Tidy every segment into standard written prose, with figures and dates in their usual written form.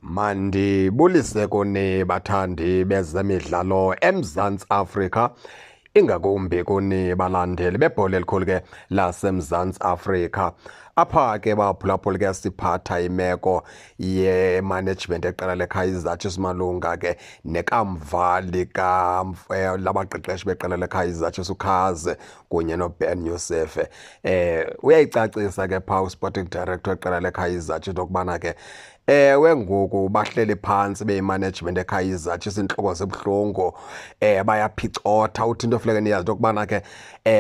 Mandibulise kuni bathandi bezemidlalo eMzantsi Afrika, ingakumbi kuni balandeli bebhola elikhulu ke laseMzantsi Afrika. Apha ke baphulaphuli ke siphatha imeko ye-management eqela leKaizer Chiefs malunga ke nekamva lika labaqeqeshi beqela leKaizer Chiefs uKhaze kunye noBen Youssef. Uyayicacisa ke phaa uSporting Director weqela leKaizer Chiefs okubana ke ewe ngoku bahleli phantsi beyimanagement eKaizer Chiefs, iintloko zibuhlungu, bayaphicotha. Uthi into efuneka niyazi into yokubana ke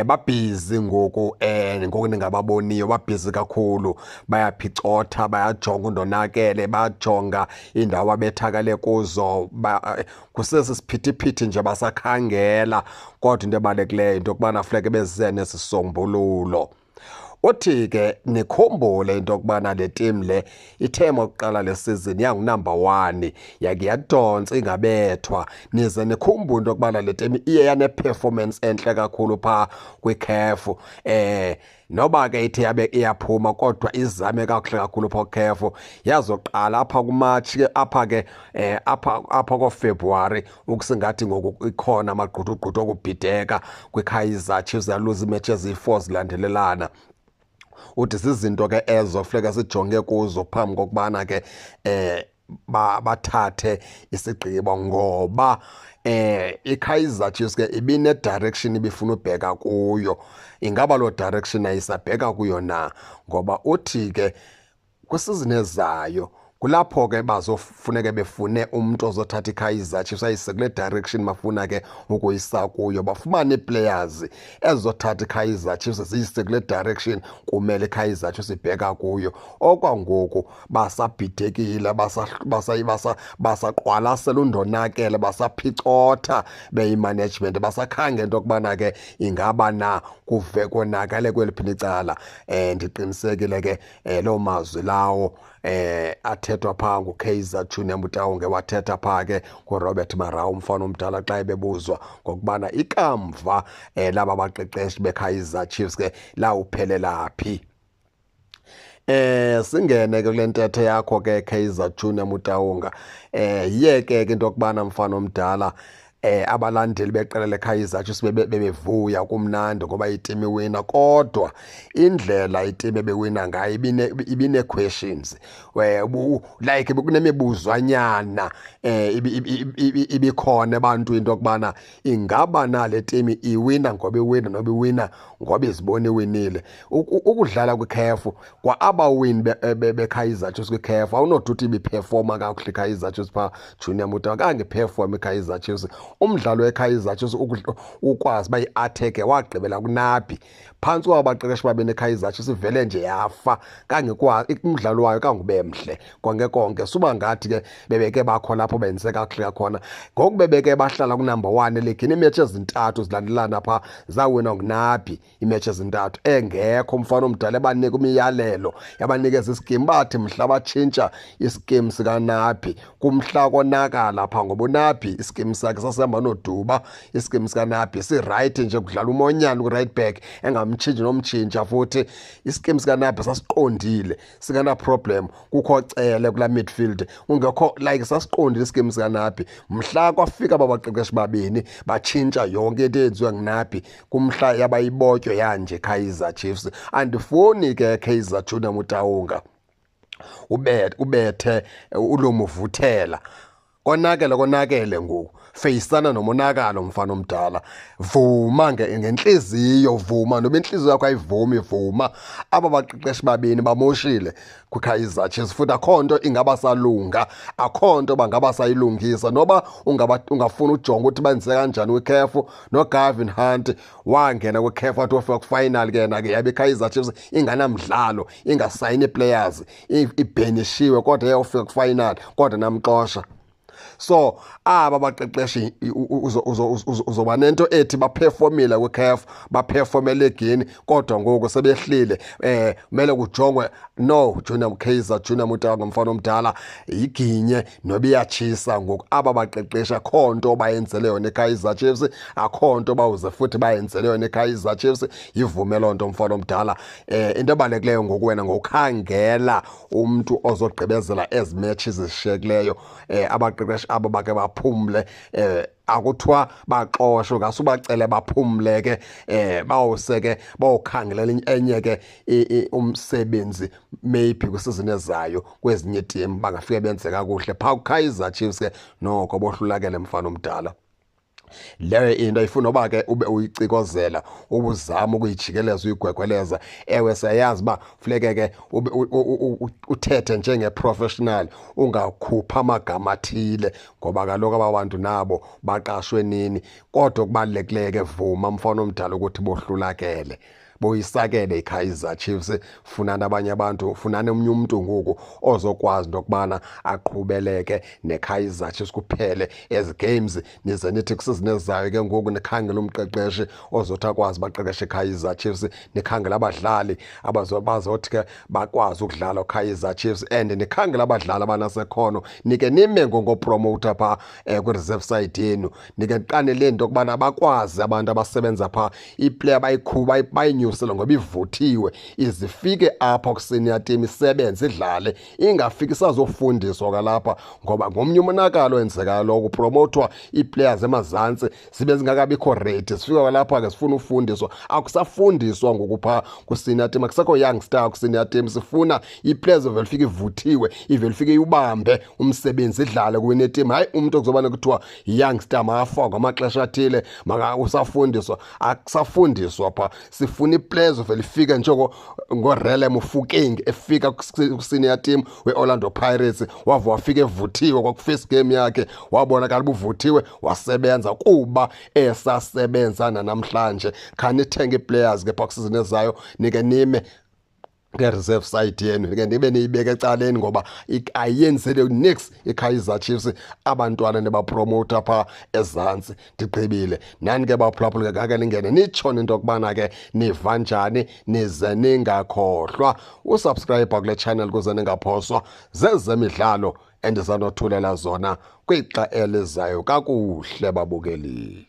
babhizi ngoku, ngoku ningababoniyo babhizi kakhulu, bayaphicotha, bayajonga undonakele, bayajonga iindawo abethakale kuzo, kusesi siphithiphithi nje basakhangela. Kodwa into ebalulekileyo into yokubana funeke beze nesisombululo. Uthi ke nikhumbule into yokubana le team le ithe makuqala le season yangunumber 1, yake yadontsa ingabethwa. Nize nikhumbule into yokubana le team iye yane-performance entle kakhulu phaa kwiCAF. Noba ke ithe yabe iyaphuma kodwa izame kakuhle kakhulu phaa kwiCAF. Yazoqala apha kuMarch ke, apha ke, apha koFebruary ukusingathi ngoku ikhona amagqudugqudu okubhideka kwiKaizer Chiefs, yaluza iimetshi eziyi-4 zilandelelana. Uthi zizinto ke ezo funeka sijonge kuzo phambi kokubana ke bathathe isigqibo, ngoba iKaizer Chiefs ke ibine direction ibifuna ubheka kuyo. Ingaba loo direction ayisabheka kuyo na? Ngoba uthi ke kwisizini ezayo kulapho ke bazofuneke befune umntu ozothatha iKaizer Chiefs ayise kule direction bafuna ke ukuyisa kuyo, bafumane ii-players ezizothatha iKaizer Chiefs ziyise kule direction kumele iKaizer Chiefs ibheka kuyo. Okwangoku basabhidekile, basaqwalasela undonakele, basaphicotha beyi-management, basakhangela into yokubana ke ingaba na kuve konakale kweliphi icala. Ndiqinisekile ke loo mazwi lawo athethwa phaa nguKaizer Junior Motaung, wathetha phaa ke nguRobert Marawa umfana omdala xa ebebuzwa ngokubana ikamva laba baqeqeshi beKaizer Chiefs ke lawuphelela phi. Singene ke kule ntetho yakho ke Kaizer Junior Motaung. Yeke ke into yokubana mfana omdala abalandeli beqela leKaizer Chiefs bebevuya kumnandi ngoba itimu iwina, kodwa indlela itimu ebewina ngayo ibine questions. Like bekunemibuzwanyana ibikhona ebantwini into yokubana ingaba na le timu iwina ngoba iwina noba iwina ngoba izibona iwinile. Ukudlala kwiCAF kwa abawini beKaizer Chiefs kwiCAF awunothi uthi ibiperforma kakuhle iKaizer Chiefs phaa Junior Motaung, khange iperforme iKaizer Chiefs. Umdlalo weKaizer Chiefs ukwazi uba i-attack wagqibela kuNabi. Phantsi kwabo baqeqeshi babini iKaizer Chiefs ivele nje yafa, kangekwazi umdlalo wayo kangube mhle konke konke. Suba ngathi ke bebeke bakho lapho benze kakuhle kakhona. Ngoku bebeke bahlala kunumber 1 eligini, iimetshi ezintathu zilandelana phaa zawinwa nguNabi, iimetshi ezintathu engekho umfana omdala ebanika imiyalelo, yabanikeza isikimu. Bathi mhla batshintsha isikimu sikaNabi kumhla konakala phaa, ngoba uNabi isikimu sakhe sasihamba noDuba, isikimu sikaNabi sirayithi nje kudlala uMonyane ku-right back engamtshintshi nomtshintsha, futhi isikimu sikaNabi sasiqondile singana problem, kukho Cele kulaa midfield ungekho, like sasiqondile isikimu sikaNabi. Mhla kwafika aba baqeqeshi babini batshintsha yonke into eyenziwa nguNabi, kumhla yabayibotyo yanje Kaizer Chiefs. Andifuni ke Kaizer Junior Motaung ubethe ulomuvuthela, konakele konakele ngoku, feyisana nomonakalo mfana omdala. Vuma ngentliziyo, vuma noba intliziyo yakho ayivumi, vuma. Aba baqeqeshi babini bamoshile kwiKaizer Chiefs, futhi akho nto ingaba salunga, akho nto bangaba sayilungisa. Noba ungafuna ujonga ukuthi benze kanjani kwiCAF, noGavin Hunt wangena kwiCAF wathi wofika kwifinal ke yena ke, yabe iKaizer Chiefs inganamdlalo, ingasayini players, ibhenishiwe, kodwa yayofika kwifinal, kodwa namxosha. So aba baqeqeshi uzoba nento ethi baperformile kwiCAF, baperforme elegini, kodwa ngoku sebehlile. Kumele kujongwe No, Junior Kaizer, Junior Mutanga, mfana omdala, yiginye noba iyatshisa ngoku. Aba baqeqesha akho nto bayenzele yona iKaizer Chiefs, akho nto bawuze futhi bayenzele yona iKaizer Chiefs. Yivume loo nto, mfana omdala. Into ebalulekileyo ngoku wena ngokukhangela umntu ozogqibezela ezi matches zishiyekileyo. Abaqeqeshi abo bake baphumle, akuthiwa baxoshwe, ngase ubacele baphumle ke, bawuse ke bawukhangelela enye ke umsebenzi maybe kwisizini ezayo kwezinye iitim, bangafike benze kakuhle. Phaa kuKaizer Chiefs ke noko bohlulakele, mfana omdala. Leyo into ayifuna uba ke ube uyicikozela, ubuzama ukuyijikeleza, uyigwegweleza. Ewe, siyayazi uba funeke ke ube uthethe njenge-professional, ungakhuphi amagama athile ngoba kaloku aba bantu nabo baqashwe nini. Kodwa okubalulekileyo ke, vuma mfana omdala ukuthi bohlulakele, boyisakele iKaizer Chiefs. Funani abanye abantu, funani omnye umntu ngoku ozokwazi into yokubana aqhubeleke neKaizer Chiefs kuphele ezi games, nize nithi kwisizini ezayo ke ngoku nikhangele umqeqeshi ozothi akwazi baqeqeshe iKaizer Chiefs, nikhangele abadlali bazothi ke bakwazi ukudlala uKaizer Chiefs, and nikhangele abadlali abanasekhono, nike nime ngopromota phaa kwi-reserve side yenu, nike niqanele into yokubana bakwazi abantu abasebenza phaa iplayer bayiqhuba bayinyusele ngoba ivuthiwe, izifike apha ku-senior team isebenze idlale, ingafiki isazofundiswa kwalapha, ngoba ngomnye umonakalo owenzekayo lowo, kupromothwa ii-players emazantsi zibe zingakabikho ready, zifika kwalapha ke zifuna ufundiswa. Akusafundiswa ngoku phaa ku-senior team, akusekho young star ku-senior team. Sifuna ii-players ivele ifike ivuthiwe, ivele ifike iwubambe umsebenzi, idlale kuwine team. Hayi umntu okuzobane kuthiwa yi-young star makafakwe amaxesha athile, maka usafundiswa. Akusafundiswa phaa, sifuna ii-players uvele ifike njoko ngoRele Mofokeng efika ku-senior team we-Orlando Pirates, wava wafika evuthiwe kwaku-first game yakhe, wabonakala uba uvuthiwe, wasebenza kuba esasebenza nanamhlanje. Khanithenge ii-players ke phaa kwisizini ezayo, nike nime nge-reserve side yenu, ke nibe niyibeke ecaleni ngoba ayiyenzele nix iKaizer Chiefs abantwana nibapromota phaa ezantsi. Ndigqibile nani ke baphulaphula, ke ngake ningene nitshone into yokubana ke niva njani, nize ningakhohlwa usubscribe kule channel kuze ningaphoswa zezemidlalo endizanothulela zona kwixa elizayo. Kakuhle babukeli.